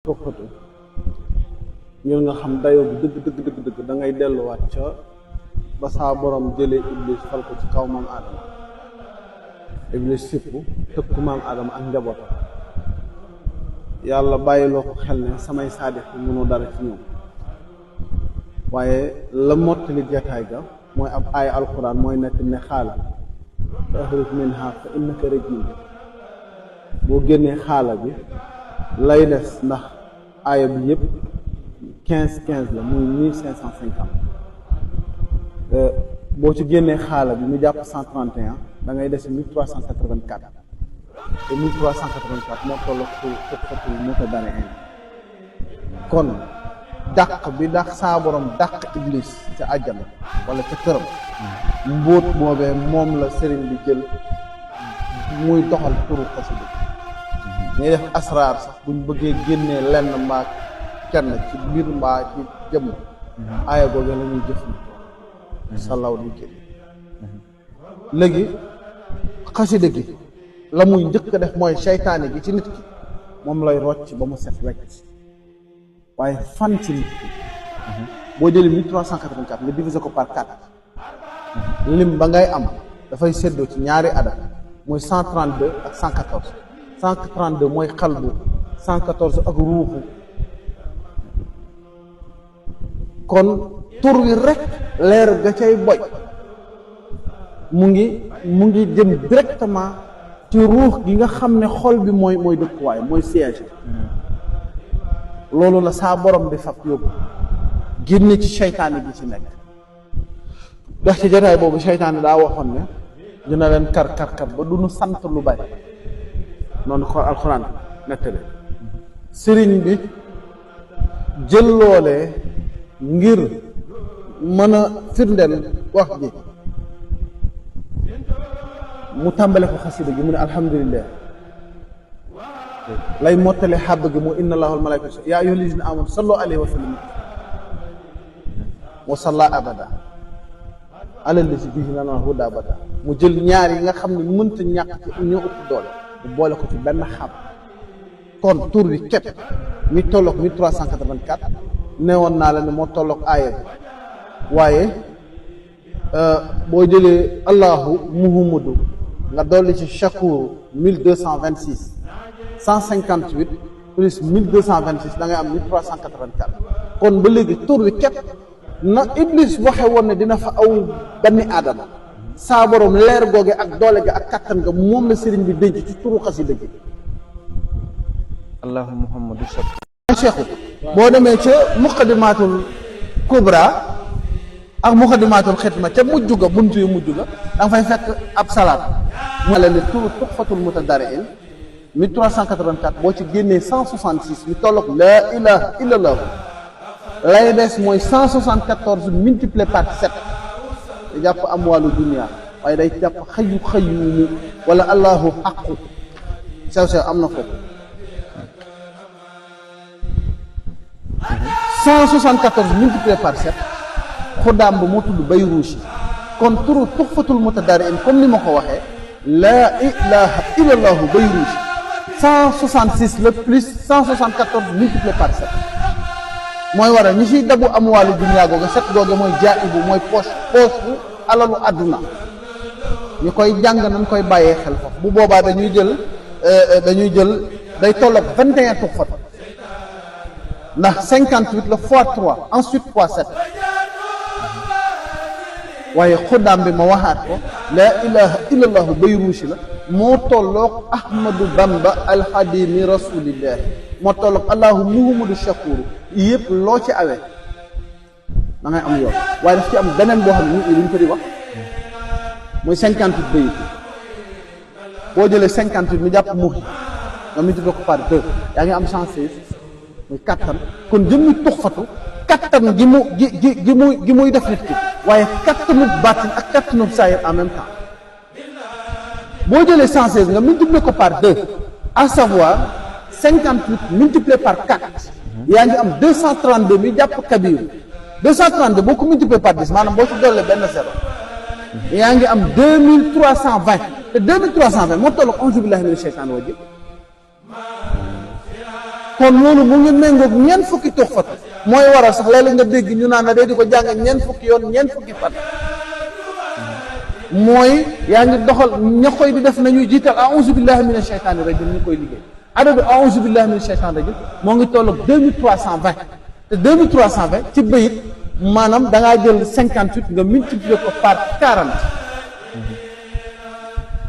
toppatu ngir nga xam dayoo bi dëgg da ngay delluwaat ca ba saa borom jëlee iblis fal ko ci kaw maam Adama iblis sippu tëkku maam Adama ak njabootam yàlla bàyyiloo ko xel ne samay saadix bi mënoo dara ci ñoom waaye la mottali jataay ga mooy ab aaya alquran mooy nekk ne xaala faxruj minha fa innaka rajim boo génnee xaala bi lay des ndax aaya bi yëpp 15 la muy 1550 boo ci génnee xaala bi mu jàpp 131 da ngay des 1384 te 1384 moo toll fatu moo ko dane in kon dàq bi dàq saa borom dàq iblis ca àjjana wala ca këram mbóot boobee moom la sëriñ bi jël muy doxal turu xasida ñuy def asraar sax buñ bëggee génnee lenn mbaa kenn ci biir mbaa ci jëmm aaya googee la ñuy jëfandikoo salaw di génn léegi xasida gi la muy njëkk a def mooy seytaane gi ci nit ki moom lay rocc ba mu set wecc waaye fan ci nit ki boo jëlee 1384 nga diviser ko par 4 lim ba ngay am dafay séddoo ci ñaari adat mooy 132 ak 114 132 mooy xalbu 114 ak ruuxu kon tur wi rek leer ga cay boy mu ngi jëm directement ci ruux gi nga xam ne xol bi mooy dëkkuwaay mooy siège loolu la saa borom di fab yóbbu génne ci seytaane gi ci nekk ndax ci jotaay boobu seytaane daa waxoon ne dina leen kar ba du nu sant lu bari noonu ko alxuraan nettali sëriñ bi jël loolee ngir mën a firndeel wax ji mu tàmbale ko xasida gi mu ne alhamdulillah lay mottale xàbb gi mu inna allahu wal malaikatu yaa ayyuhal lazina amanu sallu alayhi wa sallimu wa salla abada ala lazi bihi lana huda abada mu jël ñaar yi nga xam ne mënta ñàkk ci ñoo ëpp doole mu boole ko ci benn xàbb kon tur bi képp mi tolloog 1384 newoon naa la ne moo tolloog aaya bi waaye boo jëlee allahu muhammadu nga dolli ci shakuru 1226 158 plus 1226 da ngay am 1384 kon ba léegi tur bi képp na iblis waxe woon ne dina fa aw benn aadama saa borom leer googe ak doole ga ak kattan ga moom la sëriñ bi denc ci turu xasida gi allahu muhammadu shakur cheikhu boo demee ca muqaddimatul kubra ak muqaddimatul xitma ca mujj ga buntu yu mujj ga da nga fay fekk ab salaat mu la ne turu tuxfatul mutadariin 1384 boo ci génnee 166 mi tolloog laa ilaha illallah lay des mooy 174 multiplié par 7 da jàpp am wàllu dunia waaye day jàpp xayu wala allahu xaqu sew am na foofu 174 multiplié par 7 xuddaam ba moo tudd Bayruushi kon turu tuxfatul mutadariin comme ni ma ko waxee laa ilaha illallahu Bayruushi 166 le plus 174 multiplié par 7 mooy waral ñi ciy dabu am wàllu dunya googa 7 googa mooy jaa'ibu mooy poche bu alalu àdduna ñu koy jàng nañ koy bàyyee xel foofu bu boobaa dañuy jël day tolloog 21 tuxfat ndax 58 la fois 3 ensuite fois 7 waaye xuddaam bi ma waxaat ko laa ilaha illallahu Bayruushi la moo tolloog ahmadu bamba alxadimi rasulillahi moo tolloog allahu muhammadu shakuru yëpp loo ci awee da ngay am yoon waaye daf ci am beneen boo xam ne nit ñi duñ ko di wax mooy 58 bayit boo jëlee 58 mi jàpp muxi nga multiplié ko par 2 yaa ngi am 116 muy kattan kon jëmmi tuxfatu kattan gi muy def nit ki waaye kattanu baatin ak kattanu saayir en même temps boo jëlee 116 nga multiplié ko par 2 à savoir 58 multiplié par 4 yaa ngi am 232 mi jàpp kabiru 232 boo ko multiplié par 10 maanaam boo ci dollee benn zéro yaa ngi am 2320 te 2320 moo tolloog auzu billahi mina sheytaani rajiim kon loolu mu ngi méngoog ñeent fukki tuxfatu mooy waral sax léeg-léeg nga dégg ñu naan na day di ko jàng ñeent fukki yoon ñeent fukki fan mooy yaa ngi doxal ña koy di def nañuy jiital a'uuzu billahi mina shaytaani rajim ñu koy liggéey adadu a'uuzu billahi mina shaytaani rajim moo ngi tolloog 2320 te 2320 ci bayit maanaam da ngaa jël 58 nga multiplier ko par 40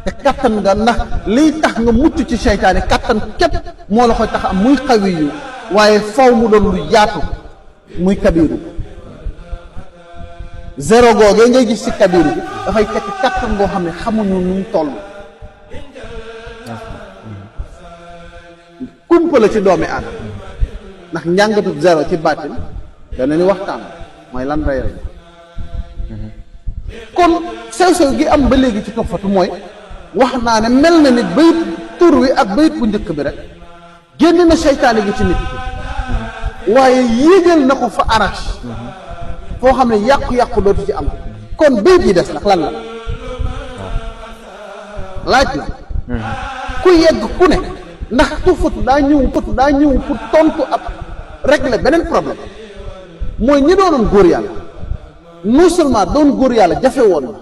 te kattan nga ndax liy tax nga mucc ci seytaane kattan képp moo la koy tax am muy xawi yu waaye faw mu doon lu yaatu muy kabiru zéro googee ngay gis ci kabiru bi dafay tekk kattan goo xam ne xamuñu nuñ toll kumpa la ci doomi aadama ndax njàngatub zéro ci baatin dana ni waxtaan mooy lan reyal kon sew-sew gi am ba léegi ci toppatu mooy wax naa ne mel na ni bayit tur wi ak bayit bu njëkk bi rek génn na seytaane gi ci nit ki waaye yéegal na ko fa arach foo xam ne yàqu-yàqu dootu ci am kon bayit yi des nag lan la laaj la ku yegg ku ne ndax tuffatu daa ñëw pour tontu ab régler beneen problème mooy ñi doonoon góor yàlla non seulement doon góor yàlla jafe woon na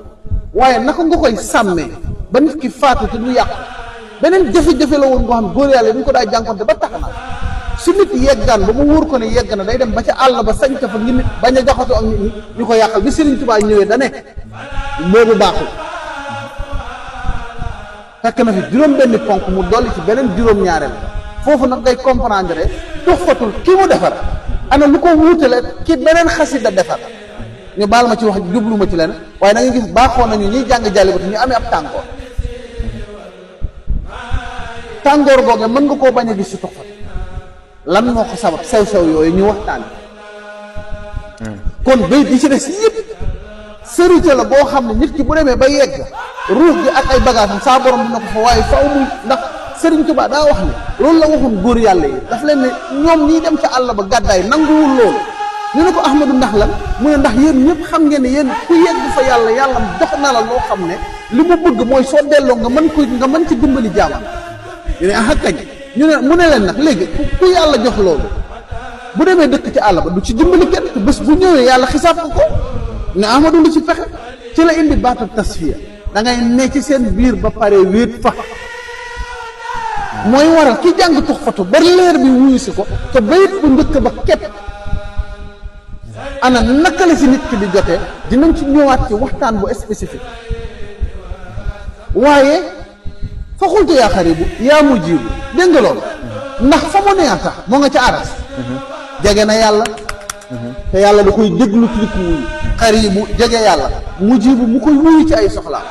waaye naka nga koy sàmmee ba nit ki faatu te du yàqu beneen jafe-jafe la woon boo xam góor yàlla dañ ko daa jànkonte ba tax na su nit yeggaan ba mu wóor ko ne yegg na day dem ba ca àll ba sañ fa ngi nit bañ a jaxatoo ak nit ñi ñu ko yàqal bi Sëriñ Tuubaa ñëwee da ne boobu baaxul fekk na fi juróom benn ponk mu dolli ci beneen juróom-ñaareel foofu nag ngay comprendre tuxfatul ki mu defar ana lu ko wuutale ki beneen xasida defar ñu baal ma ci wax jublu ma ci leen waaye da nga gis baaxoo nañu ñuy jàng jàllibatu ñu amee ab tàngoor tàngoor googe mën nga koo bañ a gis ci tuxfat lan moo ko sabab sew-sew yooyu ñu waxtaan kon bayit yi ci des yëpp sërite la boo xam ne nit ki bu demee ba yegg ruux gi ak ay bagaasam saa borom dina ko fa waaye faaw muy ndax Sëriñ Tuubaa daa wax ne loolu la waxoon góor yàlla yi daf leen ne ñoom ñiy dem ca àll ba gàddaay nanguwul loolu ñu ne ko Ahmadu ndax lan mu ne ndax yéen ñëpp xam ngeen ne yéen ku yegg fa yàlla yàlla dox na la loo xam ne li mu bëgg mooy soo delloo nga mën ci dimbali jaamam ñu ne ah kañ ñu ne mu ne leen nag léegi ku yàlla jox loolu bu demee dëkk ci àll ba du ci dimbali kenn te bés bu ñëwee yàlla xisaab ko ne Ahmadu lu ci fexe ci la indi baatu tasfiya da ngay ne ci seen biir ba pare wéet fa mooy waral ki jàng tuxfatu ba leer bi wuyu si ko te bayit bu njëkk ba képp ana naka la si nit ki di jotee dinañ ci ñëwaat ci waxtaan bu spécifique waaye fa xultu yaa xaribu yaa mujibu dégg nga loolu ndax fa mu neex tax moo nga ca aras jege na yàlla te yàlla da koy déglu ci li ko wuyu xaribu jege yàlla mujibu mu koy wuyu ci ay soxlaam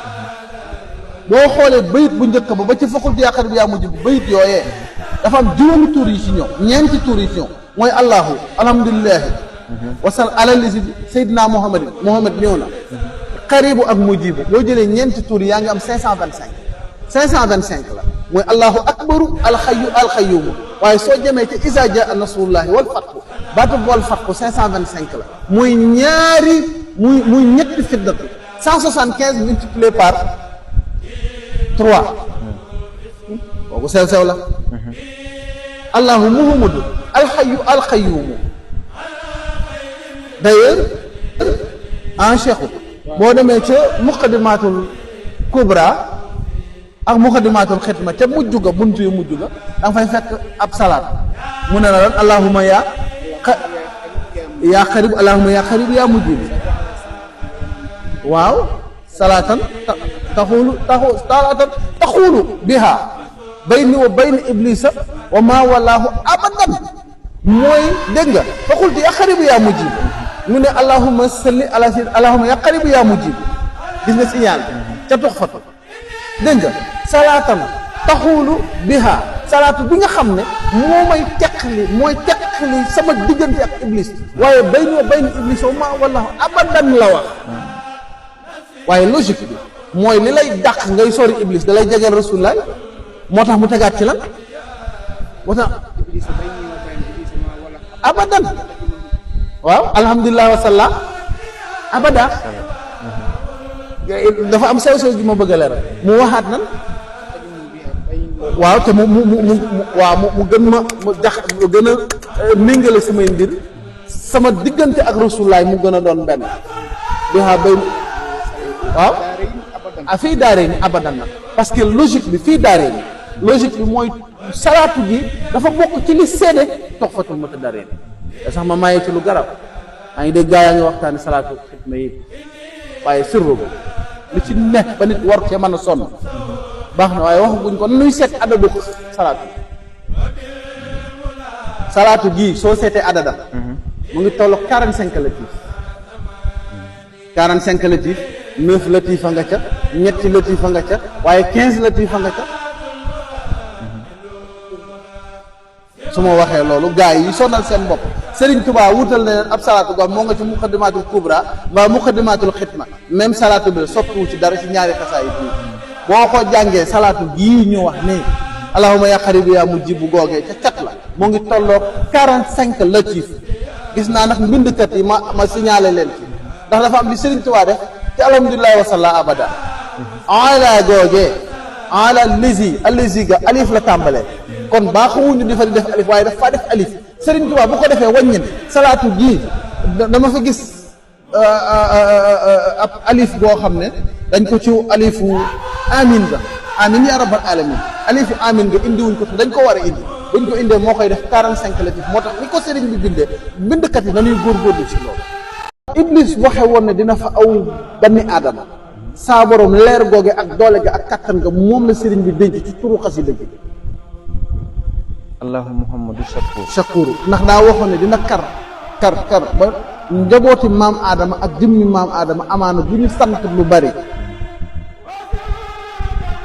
boo xoolee bayit bu njëkk ba ci fa xultu yaa xaribu yaa mujibu bayit yooyee dafa am juróomi tuur yi ci ñëw ñeenti tuur yi ci ñëw mooy allahu alhamdulilahi wasal alalizi Seydina Muhammad ñëw na xaribu ak mujibu boo jëlee ñeenti tuur yaa ngi am 525 525 la mooy allahu akbaru alxayu alxayumu waaye soo jëmee ci isa jaa nasrullahi wal fatxu baatub wal fatxu 525 la muy ñaari muy ñetti fiddatu 175 multiplié par 3 kooku sew-sew la allahu muhammadu alxayu alxayumu d'ailleurs en cheikhu boo demee ca muqaddimatul kubra ak muqaddimatul xitma ca mujj ga buntu yu mujj ga da nga fay fekk ab salaat mu ne la lan allahumma yaa xarib allahumma yaa xarib yaa mujjib waaw salaatan taxuulu biha bayni wa bayni iblisa wa ma walaahu abadan mooy dégg nga fa xultu yaa xaribu yaa mujjib mu ne allahumma salli ala sayyidina allahumma yaa xaribu yaa mujjib gis nga signal ca tuxfatu dégg nga salaatan taxuulu biha salaatu bi nga xam ne mooy teqali sama diggante ak iblis waaye bayni wa bayni iblis wa ma walaahu abadan la wax waaye logique bi mooy li lay dàq ngay sori iblis da lay jegeel rasulullah moo tax mu tegaat ci lan moo tax abadan waaw alhamdulilah wasalla abada dafa am sew-sew gi ma bëgg a leeral mu waxaat nan waaw te mu gën ma mu gën a méngale samay mbir sama diggante ak rasulullaay mu gën a doon benn bi xaa bay waaw fii daaree ni abadan na parce que logique bi fii daaree ni logique bi mooy salaatu gi dafa bokk ci li seede Tuhfatul Mutadarrin te sax ma maye ci lu garab maa ngi dégg gaa yaa ngi waxtaani salaatu xitma yi waaye sirru ba li ci nekk ba nit war cee mën a sonn baax na waaye waxaguñ ko nuy seet adadu salaatu gii soo seetee adada mu ngi tolloog 45 latif 45 latif 9 latif a nga ca ñetti latif a nga ca waaye 15 latif a nga ca su ma waxee loolu gars yi sonal seen bopp Serigne Touba wutal na leen ab salaatu goo moo nga ci muqaddimatul kubra mbaa muqaddimatul xitma même salaatu bi soppiwu ci dara ci ñaari xasaay yi boo ko jàngee salaatu gii ñu wax nii allahumma ya xaribu yaa mujjibu googee ca cat la moo ngi tolloog 45 latif gis naa nag mbindkat yi ma signalé leen ci ndax dafa am li Serigne Touba def te alhamdulilah wasalla abada ala googee ala lési ga alif la tàmbalee kon baaxuwuñu di fa def alif waaye daf faa def alif Serigne Touba bu ko defee wàññin salaatu gii dama fa gis ab alif boo xam ne dañ ko ci alifu amin ga amin ya rabbal alamin alifu amin nga indiwuñ ko te dañ ko war a indi buñ ko indee moo koy def 45 latif moo tax ni ko Serigne bi bindee bindkat yi dañuy góorgóorlu ci loolu. Iblis waxe woon ne dina fa aw banni aadama saa borom leer googe ak doole ga ak kattan ga moom la Serigne bi denc ci turu xasida gi allahu muhammadu shakuru ndax daa waxoon ne dina kar ba njabooti maam aadama ak jëmmi maam aadama amaana bu ñu sant lu bari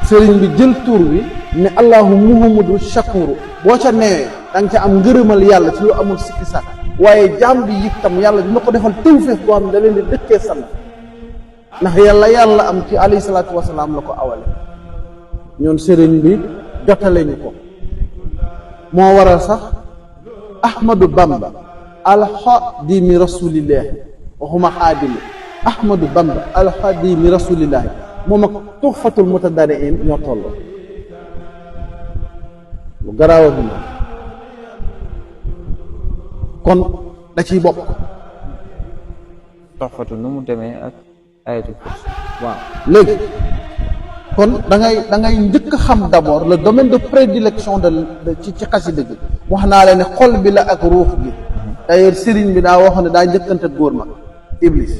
Serigne bi jël tur bi ne allahu muhammadu shakuru boo ca newee da nga ca am ngërëmal yàlla ci lu amul sikki sàkk waaye jaam bi itam yàlla dina ko defal tawfeex boo xam ne da leen di dëkkee sant ndax yàlla am ci alayhi salaatu wasalaam la ko awale ñoon Serigne bi jotale ñu ko moo waral sax Ahmadou Bamba alxadimi rasulillahi waxuma xaadimi Ahmadou Bamba alxadimi rasulillahi moom ak Tuhfatul Mutadarrin ñoo tolloo lu garaaw bi kon da ciy bokk Tuhfatu nu mu demee ak ayatul kursi waaw léegi kon da ngay njëkk a xam d'abord le domaine de prédilection de ci xasida gi wax naa leen ne xol bi la ak ruux gi d'ailleurs Serigne bi daa waxoon ne daa njëkkante góor mag Iblis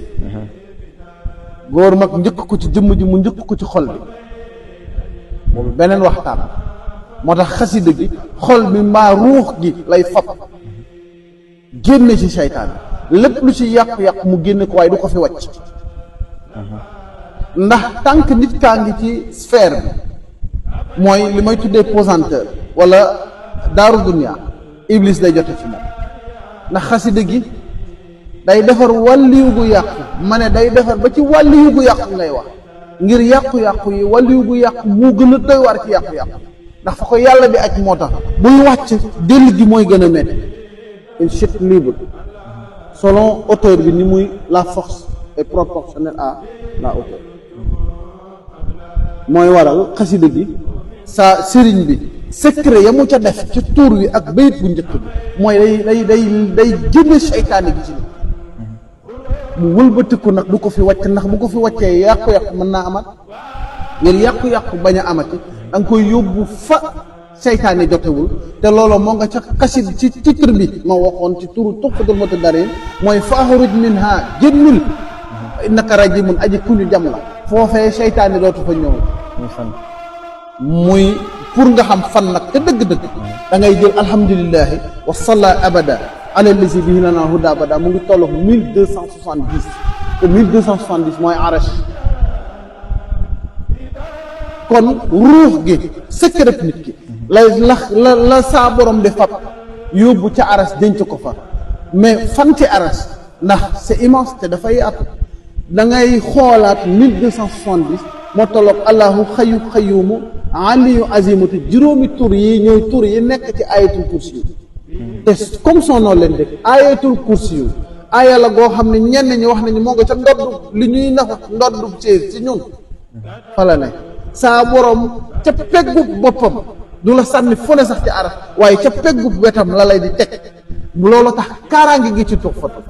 góor mag njëkk ko ci jëmm ji mu njëkk ko ci xol bi boobu beneen waxtaan moo tax xasida gi xol bi mbaa ruux gi lay fab génne ci seytaan lépp lu ci yàqu-yàqu mu génne ko waaye du ko fi wàcc ndax tànk nit kaa ngi ci sphère bi mooy li may tuddee pesanteur wala daaru dunya Iblis day jote ci moom ndax xasida gi day defar wàlliyu gu yàqu ma ne day defar ba ci wàlliyu gu yàqu ngay wax ngir yàqu-yàqu yi wàlliyu gu yàqu moo gën a doy war ci yàqu-yàqu ndax fa ko yàlla di aj moo tax buy wàcc dell gi mooy gën a métti une chute libre selon hauteur bi ni muy la force est proportionnelle à la hauteur mooy waral xasida gi sa sëriñ bi secret ya mu ca def ci tuur wi ak bayit bu njëkk bi mooy day génne seytaane gi ci nit mu wëlbatiku nag du ko fi wàcc ndax bu ko fi wàccee yàqu-yàqu mën naa amat ngir yàqu-yàqu bañ a amati da nga koy yóbbu fa seytaane jotewul te loolu moo nga ca xasid ci titre bi ma waxoon ci turu Tuhfatul Mutadarrin mooy faxruj minha génnul innaka rajimun aji kuñu jam la foofee seytaane dootu fa ñëw muy pour nga xam fan nag te dëgg-dëgg da ngay jël alhamdulillahi wa salla abada ala lazi bihi lana huda abada mu ngi tolloog 1270 te 1270 mooy arash kon ruux gi secret nit ki la saa borom de fab yóbbu ca aras denc ko fa mais fan ci aras ndax c'est immense te dafa yaatu da ngay xoolaat 1270 moo tolloog allahu xayu xayumu aliyu azimuti juróomi tur yi ñooy tur yi nekk ci ayatul kursi yu te comme son nom leen dëkk ayatul kursi yu aaya la goo xam ne ñenn ñi wax nañu moo nga ca ndodd li ñuy nafa ndodd ci ñun fa la ne saa borom ca peggu boppam du la sànni fu ne sax ci aras waaye ca peggu wetam la lay di teg loolu tax kaaraange gi ci tuxfatu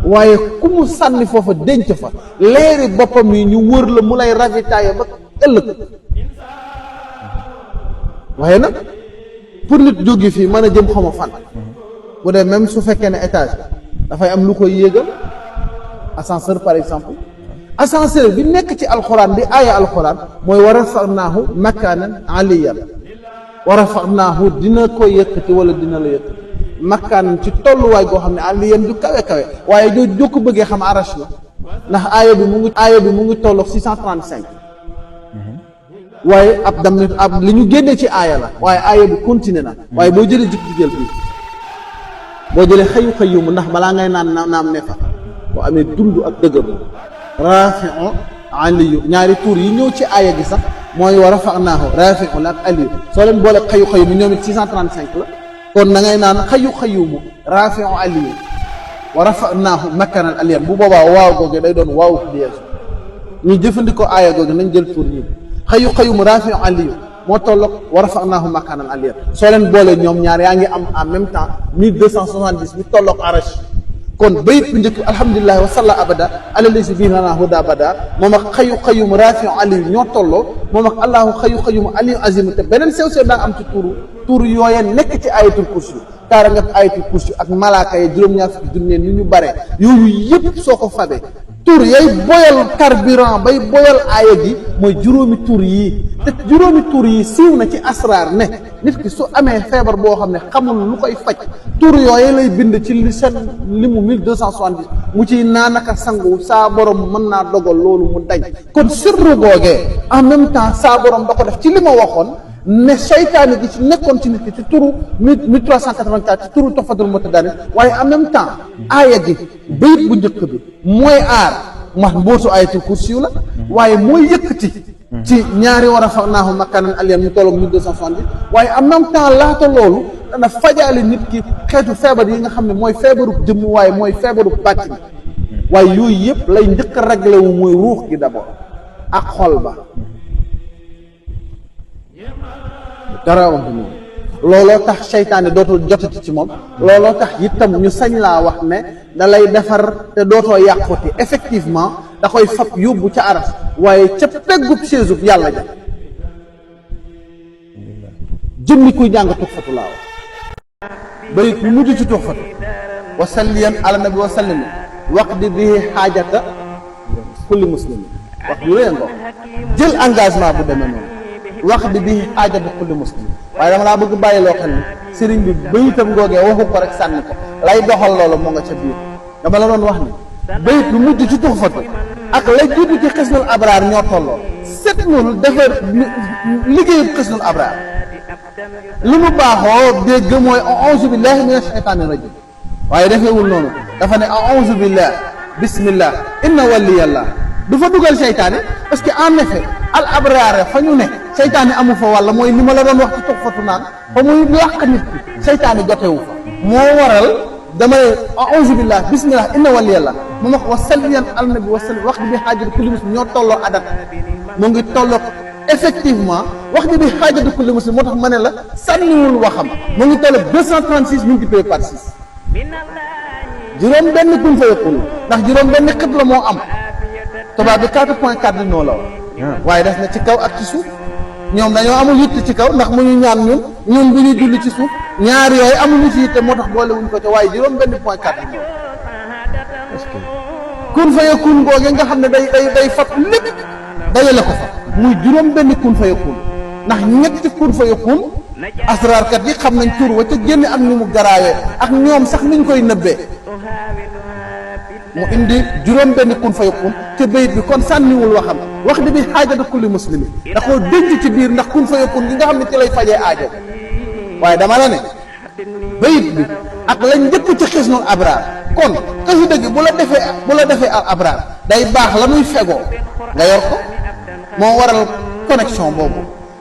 waaye ku mu sànni foofa denc fa leeri boppam yi ñu wër la mu lay ravitailler ba ëllëg waaye nag pour nit jóge fii mën a jëm xama fan bu dee même su fekkee ne étage dafay am lu koy yéegal ascenseur par exemple ascenseur bi nekk ci alxuraan bi aaya alxuraan mooy wa rafa'naahu makaanan aliyyan wa rafa'naahu dina ko yëkkati wala dina la yëkkati makaanan ci tolluwaay goo xam ne aliyyan du kawe kawe waaye joo ko bëggee xam arash la ndax aaya bi mu ngi tolloog 635 waaye ab li ñu génnee ci aaya la waaye aaya bi continué na waaye boo jëlee jik jël bi boo jëlee xëyu xëyumu ndax balaa ngay naan naam ne fa boo amee dund ak dëgër rafi'u aliyu ñaari tuur yi ñëw ci aaya gi sax mooy wa rafa'naahu rafi'u la ak aliyu soo leen boole xëyu xëyumu ñoom it 635 la kon da ngay naan xëyu xëyumu rafi'u aliyu wa rafa'naahu makanan aliyyan bu boobaa waaw googu day doon waaw liyeesu ñu jëfandikoo aaya googu nañ jël tuur yi xëyu rafi'u aliyu moo tolloog wa rafa'naahu makaanan aliyyan soo leen boolee ñoom ñaar yaa ngi am en même temps 1270 bi tolloog arash kon bayit bu njëkk alhamdulilah wa salla abada alalazi bii lanaa huda bada moom ak xëyu rafi'u aliyu ñoo tolloo moom ak allahu xëyu aliyu azim te beneen sew daa am ci tuuru yooyee nekk ci ayatul kursi kaara nga ayatul kursi ak malaaka yi juróom-ñaar fukki junne ni ñu bare yooyu yëpp soo ko fabee tur yay boyal carburant bay boyal aaya gi mooy juróomi tur yii te juróomi tur yi siiw na ci asraar ne nit ki su amee feebar boo xam ne xamul lu koy faj tur yooyu lay bind ci li seen limu 1270 mu ciy naanaka sangu saa borom mën naa dogal loolu mu dañ kon sirru googee en même temps saa borom da ko def ci li ma waxoon ne seytaane gi ci nekkoon ci nit ki ci turu 1384 ci turu Tuhfatul Mutadarris waaye en même temps aaya gi bayit bu njëkk bi mooy aar mbootu ayatul kursi la waaye mooy yëkkati ci ñaari wa rafa'naahu makaanan aliyyan mu tolloog 1270 waaye en même temps laata loolu dana fajaale nit ki xeetu feebar yi nga xam ne mooy feebaru jëmm waaye mooy feebaru bàtti waaye yooyu yëpp lay njëkk a réglé wu mooy ruux gi d'abord ak xol ba dara wax moom looloo tax seytaane dootul jotati ci moom looloo tax itam ñu sañ laa wax ne da lay defar te dootoo yàquti effectivement da koy fab yóbbu ca aras waaye ca peggub séesub yàlla ja jëmmi kuy jàng tuxfatu laa wax bayit bu mujj ci tuxfatu wa salliyan ala nabi wa sallim waqdi bihi xaajata kulli muslimin wax lu rëy ngoo jël engagement bu demee noonu wax bi bii aajatu kulli muslim waaye dama laa bëgg bàyyi loo xam ne sëriñ bi bayitam ngoogee waxu ko rek sànni ko lay doxal loolu moo nga ca biir dama la doon wax ni bayit lu mujj ci tuxfatu ak lay jiitu ci xisnul abraar ñoo tolloo seetnul defar liggéeyub xisnul abraar li mu baaxoo dégg mooy a'uuzu billahi mina shaytaani rajim waaye defeewul noonu dafa ne a'uuzu billah bismillah inna waliyallah du fa dugal seytaane parce que en effet al abraar fa ñu ne seytaane amu fa walla mooy li ma la doon wax ci tuxfatu naan fa muy làq nit ki seytaane jotewu fa moo waral dama ne a'uuzu billah bismillah inna waliyallah mu wax wa salliyan al nabi wa sallim wax bi xaajatu kulli muslim ñoo tolloo adat mu ngi tolloo effectivement wax bi xaajatu kulli muslim moo tax ma ne la sànniwul waxam mu ngi tolloo 236 multiplié par 6 juróom benn kun fa yëppul ndax juróom benn xibla moo am tubaab bi 4 cardinaux la wax waaye def na ci kaw ak ci suuf ñoom dañoo amul yitte ci kaw ndax mu ñu ñaan ñun bu ñuy julli ci suuf ñaar yooyu amuñu ci yitte moo tax boole wuñ ko ca waaye juróom benn point cardinaux kun fa yakun googe nga xam ne day fat lépp dajale ko fa muy juróom benn kun fa yakun ndax ñetti kun fa yakun asraarkat yi xam nañ tur wa ca génne ak ni mu garaawee ak ñoom sax niñ koy nëbbee mu indi juróom benn kun fa yakun te bayit bi kon sànniwul waxam wax di bi xaajata kulli muslimi da koo denc ci biir ndax kun fa yakun gi nga xam ne ci lay fajee aajo waaye dama la ne bayit bi ak lañ njëkk ci xisnul abraar kon xasida gi bu la defee al abraar day baax la muy fegoo nga yor ko moo waral connexion boobu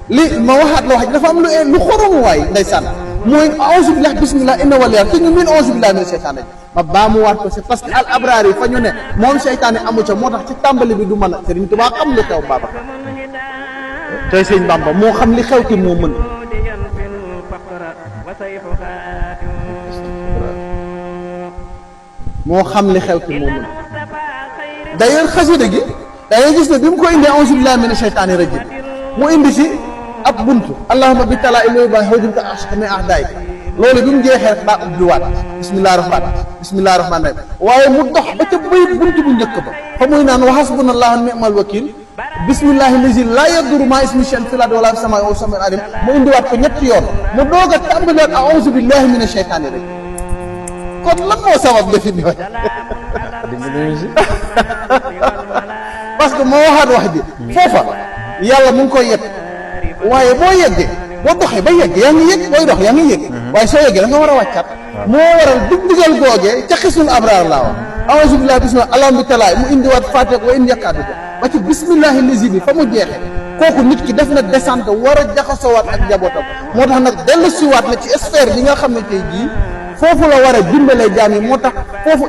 li ma waxaat la wax dafa am lu xoromu waay ndeysaan mooy auzu billah bismillah inna waliyallah te ñu miin auzu billahi mina seytaane ma baamuwaat ko c'est parce que al abraar yi fa ñu ne moom seytaane amu ca moo tax ci tàmbali bi du mën a Sëriñ Tuubaa xam lu teew Babacar tey sëñ Bamba moo xam li xew te moo mën moo xam li xew te moo mën d'ailleurs xasida gi da ngay gis ne bi mu ko indee auzu billahi mina shaytaani rajim mu indi ci ab buntu allahumma bi talaa ilay ba hawjumka ashkami ahdaay loolu bi mu jeexee rek daa ubbiwaat bismillahi rahmaani rahim waaye mu dox ba ca bayit buntu bu njëkk ba fa muy naan wa hasbunallahu wa ni'mal wakil bismillahi lazi laa yadurru maa ismihi shay'un fil ardi wa laa fis samaa'i wa huwa samiul alim mu indiwaat ko ñetti yoon mu doog a tàmbaliwaat a'uuzu billahi mina shaytaani rajim kon lan moo sabab defi ni waay parce que moo waxaat wax ji foofa yàlla mu ngi koy yegg waaye boo yeggee boo doxee ba yegg yaa ngi yegg booy dox yaa ngi yegg waaye soo yeggee da nga war a wàccaat moo waral digdigal googee ca xisnul abraar laa wax a'uuzu billahi bismillah allahumma bi talaay mu indiwaat fàtte wa in yakkaadu ko ba ci bismillahi lazi bi fa mu jeexee kooku nit ki def na descente war a jaxasoowaat ak njabootam moo tax nag dellu siwaat na ci sphère bi nga xam ne tey jii foofu la war a dimbalee jaam yi moo tax foofu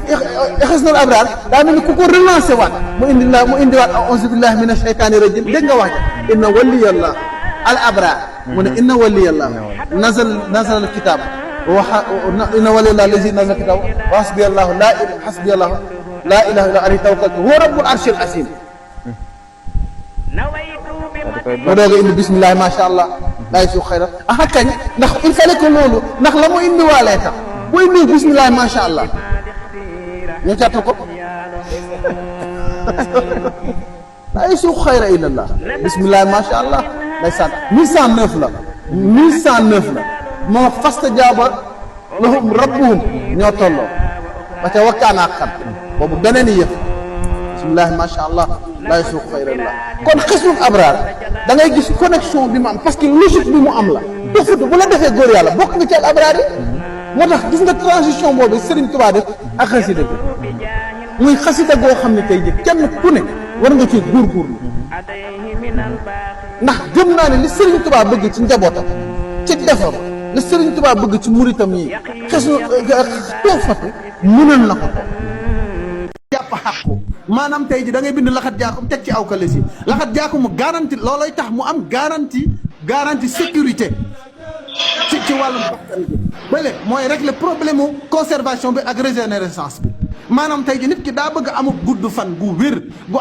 xisnul abraar daa mel ni ku ko relancé waat mu indiwaat a'uuzu billahi mina shaytaani rajim dégg nga wax ja inna waliyallah al abraar mu ne inna waliyallah nazal al kitab inna waliyallah lazi nazal al kitab wa hasbiyallahu la ilaha illa alayhi tawakkaltu huwa rabbul arshil azim ma doog a indi bismillahi macha allah laay su xayra aha kañ ndax il fallait que loolu ndax la mu indiwaalee tax bu indi bismillahi macha allah ñu càtt ko laay su xayra illallah bismillahi macha allah lay sant 1109 la 1109 la moo fastajaaba lahum rabbuhum ñoo tolloo ba ca wakkaanaa xam boobu beneen yëf bismillahi macha allah laa yasuuqu xayrallah kon xisnul abraar da ngay gis connexion bi mu am parce que logique bi mu am la tufutu bu la defee góor yàlla bokk nga ci al abraar yi moo tax gis nga transition boobu Serigne Touba def ak xasida bi muy xasida goo xam ne tey jii kenn ku ne war nga cee góorgóorlu ndax gëm naa ne li Serigne Touba bëgg ci njabootam ci defar li Serigne Touba bëgg ci muritam yi xisnu tuufatu mënal na ko jàpp xàqu maanaam tey ji da ngay bind laxat jaakum teg ci aw kalesi laxat jaakum mu garantie loolooy tax mu am garantie sécurité ci wàllum bakkan bi bële mooy régler problème mu conservation bi ak régénérescence bi maanaam tey ji nit ki daa bëgg amul gudd fan gu wér gu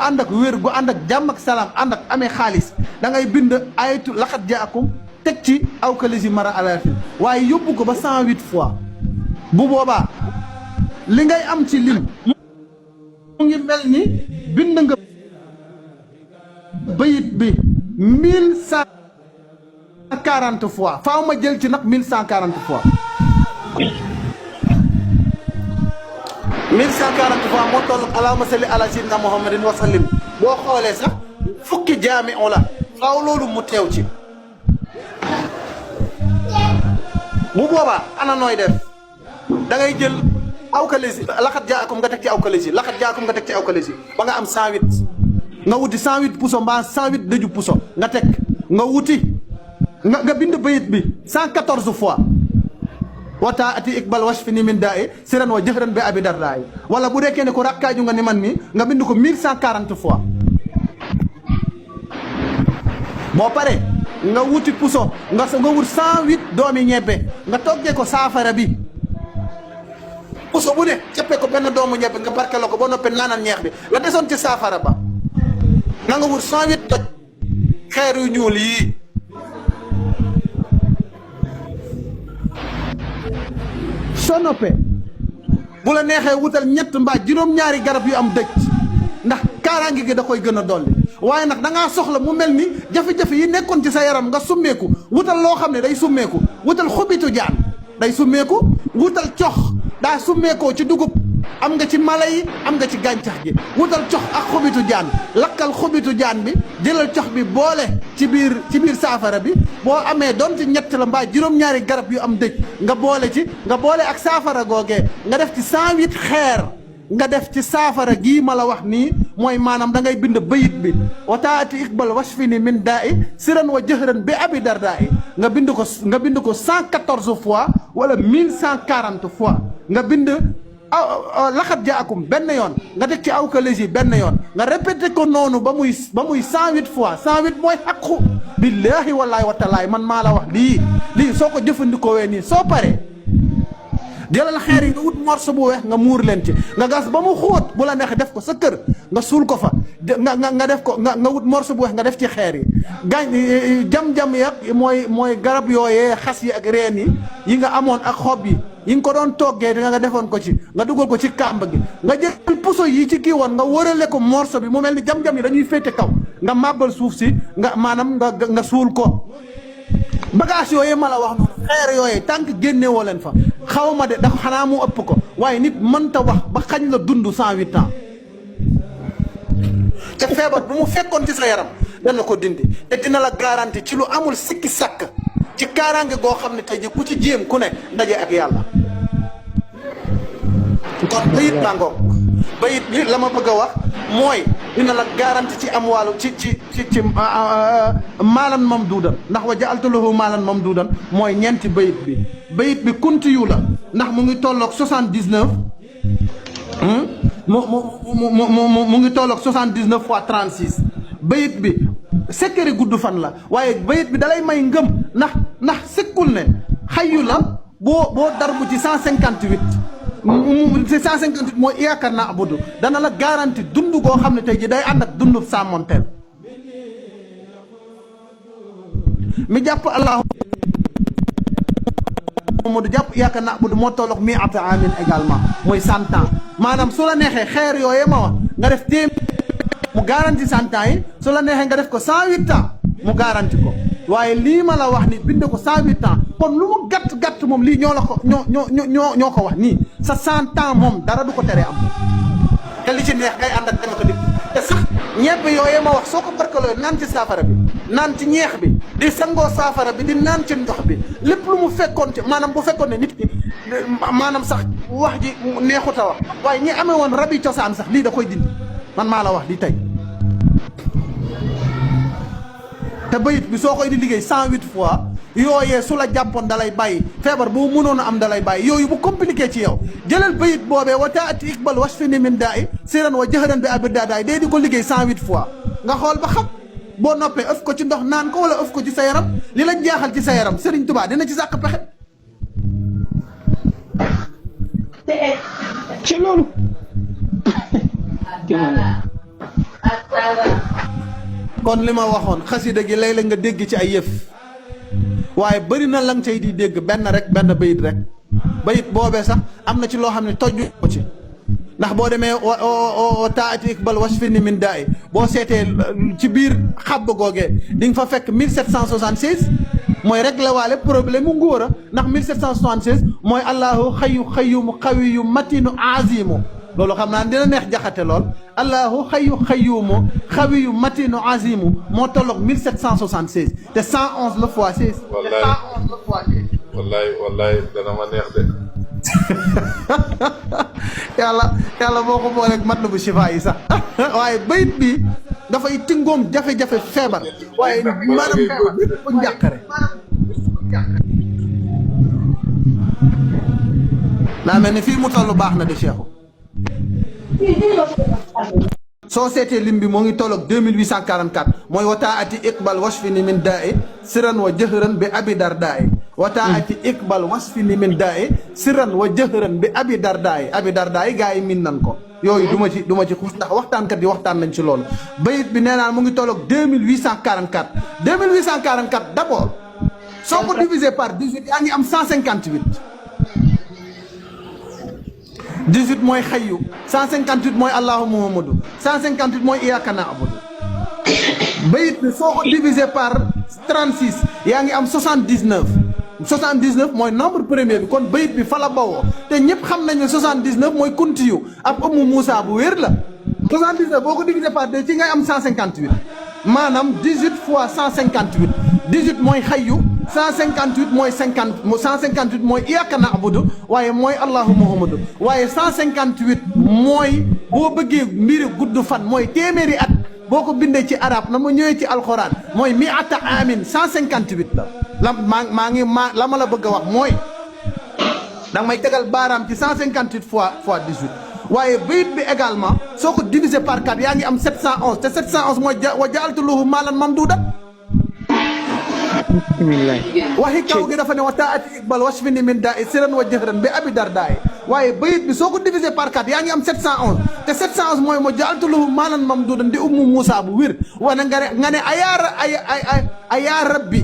ànd ak jàmm ak salaam ànd ak amee xaalis da ngay bind ayatu laxat jaakum teg ci aw kalesi mara alarfin waaye yóbbu ko ba 108 fois bu boobaa li ngay am ci lim mu ngi mel ni bind nga bayit bi 1140 fois faaw ma jël ci nag 1140 fois 1140 fois moo toll allahumma salli ala sayyidina muhammadin wa sallim boo xoolee sax fukki jaami on la faaw loolu mu teew ci bu boobaa ana nooy def da ngay jël aw kalesi laxat jaakum nga teg ci aw kalesi laxat jaakum nga teg ci aw kalesi ba nga am 108 nga wuti 108 puso mbaa 108 dëju puso nga teg nga wuti nga bind bayit bi 114 fois wata ati iqbal washfi ni min daa i siran wa jëfran bi abi dardaa yi wala bu dekkee ne ko rakkaaju nga ni man mi nga bind ko 1140 fois boo pare nga wuti puso nga wut 108 doomi ñebbe nga toggee ko saafara bi puso bu ne cappee ko benn doomu ñebbe nga barkeloo ko boo noppee naanal ñeex bi la desoon ci saafara ba na nga wut 108 toj xeer yu ñuul yii soo noppee bu la neexee wutal ñett mbaa juróom-ñaari garab yu am dëj ndax kaaraange gi da koy gën a dolli waaye nag da ngaa soxla mu mel ni jafe-jafe yi nekkoon ci sa yaram nga summeeku wutal loo xam ne day summeeku wutal xobitu jaan day summeeku wutal cox daa summeekoo ci dugub am nga ci mala yi am nga ci gàncax gi wutal cox ak xobitu jaan lakkal xobitu jaan bi jëlal cox bi boole ci biir saafara bi boo amee donte ñett la mbaa juróom-ñaari garab yu am dëj nga boole ak saafara googee nga def ci 108 xeer nga def ci saafara gii ma la wax nii mooy maanaam da ngay bind bayit bi wataati iqbal washfini min daa i siran wa jëhran bi abi dardaa i nga bind ko 114 fois wala 1140 fois nga bind laxat jaakum benn yoon nga teg ci aw kalesi benn yoon nga répété ko noonu ba muy 108 fois 108 mooy xaqu billaahi wallaahi wa taalaay man maa la wax lii soo ko jëfandikoo wee nii soo paree jëlal xeer yi nga wut morso bu weex nga muur leen ci nga gas ba mu xóot bu la neexee def ko sa kër nga suul ko fa nga def ko nga wut morso bu weex nga def ci xeer yi jam-jam ya mooy garab yooyee xas yi ak reen yi nga amoon ak xob yi nga ko doon toggee nga defoon ko ci nga dugal ko ci kàmb gi nga jël puso yi ci kii woon nga wërale ko morso bi mu mel ni jam-jam yi dañuy féete kaw nga màbbal suuf si nga maanaam nga suul ko bagage yooyu ma la wax noonu xeer yooyu tànk génne woo leen fa xaw ma de dafa xanaa mu ëpp ko waaye nit mënta wax ba xañ la dund 108 ans te feebar bu mu fekkoon ci sa yaram dana ko dindi te dina la garanti ci lu amul sikki sàkk ci kaaraange goo xam ne tey ji ku ci jéem ku ne ndaje ak yàlla kon bayit naa ngoog bayit bi la ma bëgg a wax mooy dina la garanti ci am wàllu ci maalan mamduudan ndax wa ja'altu lahu maalan mamduudan mooy ñeenti bayit bi kunti yu la ndax mu ngi tolloog 79 mu ngi tolloog 79 fois 36 bayit bi sekkari gudd fan la waaye bayit bi dalay may ngëm ndax sekkul ne xayu la boo darbu ci 158 158 mooy iyyaka na'budu dana la garanti dund goo xam ne tey ji day ànd ak dund sàmmonteel mi jàpp allahu Muhammadu jàpp iyyaka na'budu moo tolloog mi'ata amin également mooy 100 ans maanaam su la neexee xeer yooyee ma wax nga def mu garanti 100 ans yi su la neexee nga def ko 108 ans mu garanti ko waaye lii ma la wax ni bind ko 108 ans kon lu mu gàtt moom lii ñoo la ko ñoo ko wax nii sa 100 ans moom dara du ko teree am te li ci neex ngay ànd ak dama ko dégg te sax ñebe yooyee ma wax soo ko barkaloo naan ci saafara bi naan ci ñeex bi di sangoo saafara bi di naan ci ndox bi lépp lu mu fekkoon ci maanaam bu fekkoon ne nit ki maanaam sax wax ji neexut a wax waaye ñi amee woon rabi cosaan sax lii da koy dindi man maa la wax lii tey te bayit bi soo koy di liggéey 108 fois yooyee su la jàppoon dalay bàyyi feebar boo mënoon a am dalay bàyyi yooyu bu compliqué ci yow jëlal bayit boobee wa taati iqbal wasfini min da'i siran wa jahran bi abidadaay day di ko liggéey 108 fois nga xool ba xam boo noppee ëf ko ci ndox naan ko wala ëf ko ci sa yaram li la jaaxal ci sa yaram Serigne Touba dina ci sàkk pexe ci loolu kon li ma waxoon xasida gi léeg-léeg nga dégg ci ay yëf waaye bëri na la nga cay di dégg benn bayit rek bayit boobee sax am na ci loo xam ne tojju ko ci ndax boo demee taati iqbal wasfini min da'i boo seetee ci biir xabb googee di nga fa fekk 1776 mooy réglé waale problème mu ngóor a ndax 1776 mooy allahu xayu xayumu xawiyu matinu azimu loolu xam naa dina neex jaxate lool allahu xayu xayumu xawiyu matinu azimu moo tolloog 1776 te 111 la fois 6 te 111 la fois 6 wallaay dana ma neex de yàlla boo ko booleeg mat la bu shifa yi sax waaye bayit bi dafay tingoom jafe-jafe feebar waaye maanaam feebar bu njàqare daa mel ni fii mu toll baax na de Cheikhou soo seetee lim bi moo ngi tolloog 2844 mooy wataati iqbal wasfini min da'i siran wa jëhëran bi abi dardaay wataati iqbal wasfini min da'i siran wa jëhëran bi abi dardaay gaa yi min nan ko yooyu du ma ci xuus ndax waxtaankat yi waxtaan nañ ci loolu bayit bi nee naa mu ngi tolloog 2844 2844 d'abord soo ko divisé par 18 yaa ngi am 158 18 mooy xayyu 158 mooy allahu muhammadu 158 mooy iyyaka na'budu bayit bi soo ko divisé par 36 yaa ngi am 79 79 mooy nombre premier bi kon bayit bi fa la bawoo te ñëpp xam nañ ne 79 mooy kuntiyu ab ummu Moussa bu wér la 79 boo ko divisé par 2 ci ngay am 158 maanaam 18 fois 158 18 mooy xayyu 158 mooy 50 158 mooy iyyaka na'budu waaye mooy allahu muhammadu waaye 158 mooy boo bëggee mbiri gudd fan mooy téeméeri at boo ko bindee ci arab na ma ñëwee ci alxuraan mooy mi'ata amin 158 la la ma la bëgg a wax mooy danga may tegal baaraam ci 158 fois 18 waaye bayit bi également soo ko divisé par 4 yaa ngi am 711 te 711 mooy wa ja'altu lahu maalan mamduudan bismillah. waxi kaw gi dafa ne wa taati iqbal wasfini min daa i siran wa jëhran bi abi dardaay waaye bayit bi soo ko divisé par 4 yaa ngi am 711 te 711 mooy mo jaaltu lahu maalan mamduudan di ummu Moussa bu wér wane nga ne ayaa rabbi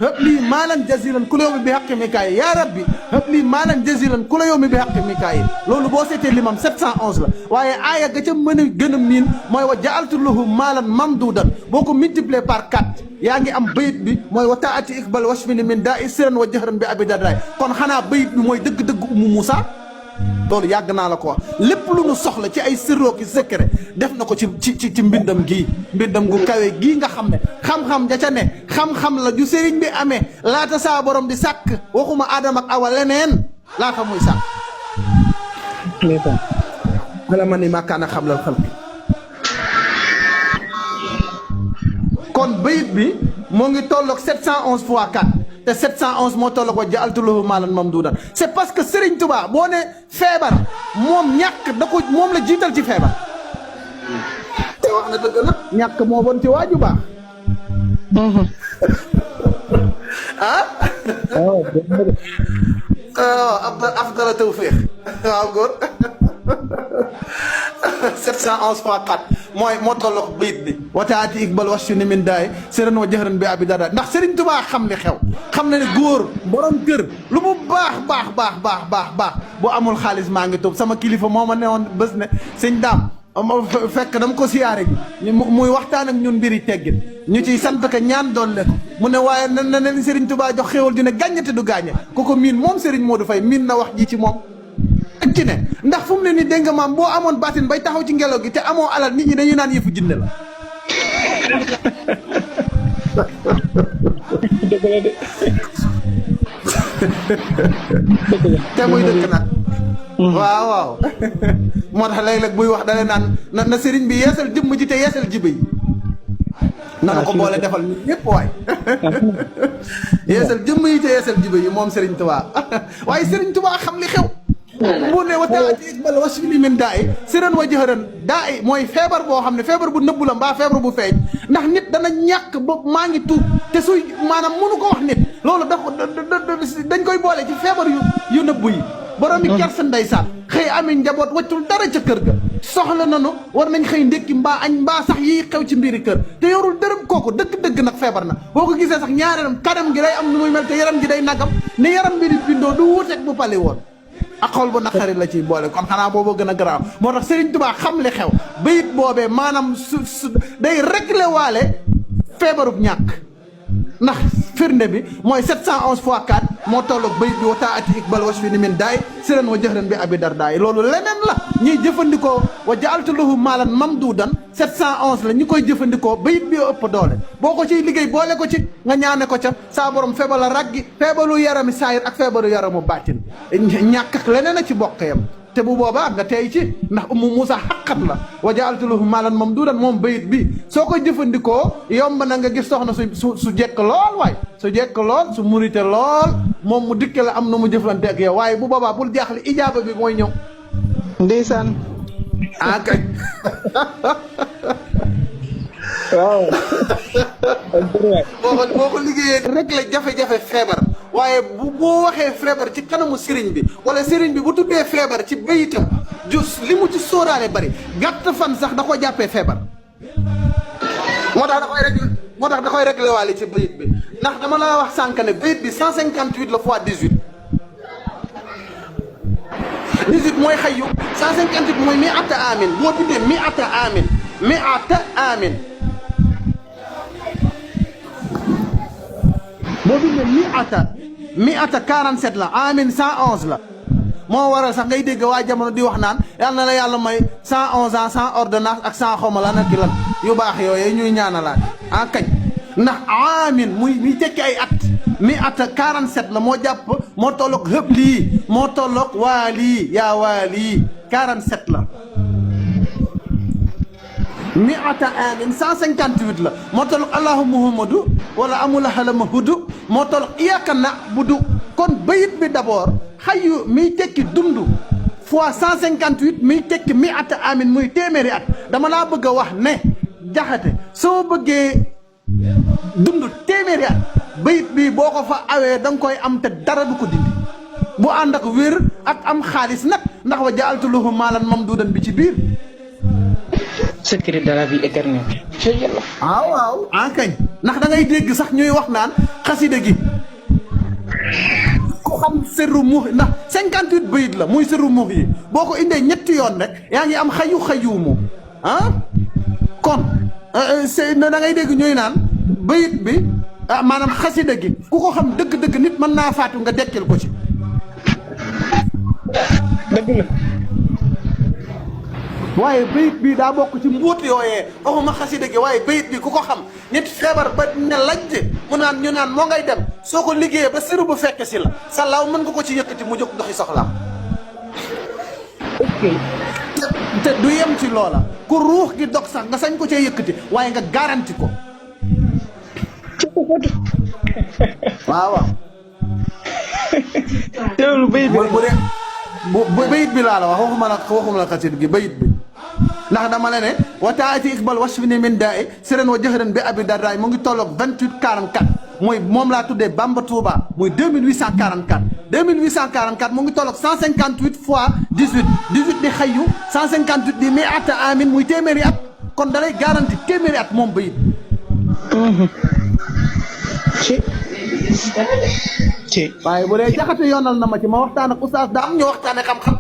hëb lii maalan jazilan ku la yowmi bi xaqi mikaay yaa rabbi hëb lii maalan jazilan ku la yowmi bi xaqi mikaay loolu boo seetee limam 711 la waaye aaya ga ca mën a gën a miin mooy wa jaaltu lahu maalan mamduudan boo ko multiplier par 4 yaa ngi am bayit bi mooy wa taati iqbal wasfini min daa i siran wa jahran bi abi dardaay kon xanaa bayit bi mooy dëgg-dëgg ummu Moussa loolu yàgg naa la ko wax lépp lu nu soxla ci ay sirroo ki secret def na ko ci mbindam gii mbindam gu kawe gii nga xam ne xam-xam ja ca ne xam-xam la ju sëriñ bi amee laata saa borom di sàkk waxuma Adama ak Awa leneen laata muy sàkk wala ma ni màkkaan a xam lal xalqi kon bayit bi moo ngi tolloog 711 fois 4 te 711 moo tolloog wa ja'altu lahu maalan mamduudan c'est parce que Serigne Touba boo ne feebar moom ñàkk da ko moom la jiital ci feebar te wax na dëgg nag ñàkk moo bon ci waaju baax ah afdala tawfiq waaw góor 711 fois 4 mooy moo tolloog bayit bi wataati iqbal wasfini min daay siran wa jahran bi abi darda ndax Serigne Touba xam li xew xam na ne góor borom kër lu mu baax bu amul xaalis maa ngi toog sama kilifa moo ma newoon bés ne sëñ daam fekk dama ko siyaare gi muy waxtaan ak ñun mbiri teggin ñu ciy sant ka ñaan doon leen mu ne waaye na leen Serigne Touba jox xéwal dina gàññate du gàññe ku ko miin moom Serigne Modou Faye miin na wax ji ci moom ak ci ne ndax fu mu ne ni dégg nga maam boo amoon baatin bay taxaw ci ngelaw gi te amoo alal nit ñi dañuy naan yëfu jinne la te muy dëkk nag waaw moo tax léeg-léeg buy wax dalee naan na sëriñ bi yeesal jëmm ji te yeesal jiba yi nana ko boole defal ñun ñëpp waay yeesal jëmm yi te yeesal jiba yi moom Serigne Touba waaye Serigne Touba xam li xew bu ne wa taati iqbal wasfini min daa i siran wa jahran daa i mooy feebar boo xam ne feebar bu nëbbu la mbaa feebar bu feeñ ndax nit dana ñàkk ba maa ngi tuub te suy maanaam mënu ko wax nit loolu dañ koy boole ci feebar yu nëbbu yi borom yi kersa ndeysaan xëy ami njaboot waccul dara ca kër ga soxla nanu war nañ xëy ndékki mbaa añ mbaa sax yi xew ci mbiri kër te yorul dërëm kooku dëgg-dëgg nag feebar na boo ko gisee sax ñaareelam kanam gi day am nu muy mel te yaram gi day nagam ne yaram bi di bindoo du wuuteeg bu pali woon ak xol bu naqari la ciy boole kon xanaa booboo gën a garaaw moo tax Serigne Touba xam li xew bayit boobee maanaam su day réglé waale feebarub ñàkk ndax firnde bi mooy 711 fois 4 moo tolloog bayit bi wa taati iqbal wasfini min daay siran wa jahran bi abi dardaay loolu leneen la ñuy jëfandikoo wa ja'altu lahu maalan mamduudan 711 la ñu koy jëfandikoo bayit bi ëpp doole boo ko ciy liggéey boole ko ci nga ñaane ko ca saa borom feebar la raggi feebaru yarami saayir ak feebaru yaramu baatin ñàkk ak leneen a ci bokk yam te bu boobaa nga tey ci ndax ummu Moussa xaqat la wa ja'altu lahu maalan mamduudan moom bayit bi soo koy jëfandikoo yomb na nga gis soxna su jekk lool waay su jekk lool su murite lool moom mu dikke la am na mu jëflante ak yow waaye bu boobaa bul jaaxle ijaaba bi mooy ñëw ndeysaan kay waaw boo ko liggéeyee rek la jafe-jafe feebar waaye boo waxee feebar ci kanamu sëriñ bi wala sëriñ bi bu tuddee feebar ci bayitam jus li mu ci sóoraale bari gàtt fan sax da ko jàppee feebar moo tax da koy réglé waale ci bayit bi ndax dama la wax sànq ne bayit bi 158 la fois 18 mooy xayu 158 mooy mi ata amin boo bindee mi ata amin boo bindee mi ata 47 la amin 111 la moo waral sax ngay dégg waa jamono di wax naan yal na la yàlla may 111 ans sans ordonnance ak sans xawma la nag lan yu baax yooyu ñuy ñaanalaat kañ ndax amin muy tekki ay at mi ata 47 la moo jàpp moo tolloog hëb lii moo tolloog waa lii yaa waa lii 47 la mi ata amin 158 la moo tolloog allahu muhammadu wala amula halama hudu moo tolloog iyaka na'budu kon bayit bi d'abord xayu miy tekki dund fois 158 miy tekki mi ata amin muy téeméeri at dama laa bëgg a wax ne jaxate soo bëggee dund téeméeri at bayit bii boo ko fa awee da nga koy am te dara du ko dindi bu ànd ak wér ak am xaalis nag ndax wa ja'altu lahu maalan mamduudan bi ci biir. secret de la vie éternelle. waaw waaw en kañ ndax da ngay dégg sax ñuy wax naan xasida gi ku xam sirru muux ndax 58 bayit la muy sirru muux yi boo ko indee ñetti yoon rek yaa ngi am xayu xayuumu ah kon da ngay dégg ñuy naan bayit bi maanaam xasida gi ku ko xam dëgg-dëgg nit mën naa faatu nga dekkil ko ci. dëgg la. waaye bayit bi daa bokk ci mbuut yooyee waxuma xasida gi waaye bayit bi ku ko xam nit feebar ba ne lajj mu naan ñu naan moo ngay dem soo ko liggéeyee ba siru bu fekk si la sa laaw mën nga ko ci yëkkati mu jóg doxi soxlaam. ok. te du yem ci loola ku ruux gi dog sax nga sañ ko cee yëkkati waaye nga garanti ko. waaw waaw. teewlu bayit bi bu dee bu bayit bi laa la wax waxuma la xasida gi bayit bi ndax dama la ne wa taati iqbal wasfini min da'i siran wa jahran bi abi dardaay mu ngi tolloog 28 44 mooy moom laa tuddee Bamba Touba muy 2844 2844 mu ngi tolloog 158 fois 18 18 di xayu 158 di mi'ata amin muy téeméeri at kon da lay garanti téeméeri at moom bayit ci waaye bu dee jaxate yoonal na ma ci ma waxtaan ak oustaz daa am ñu waxtaane xam-xam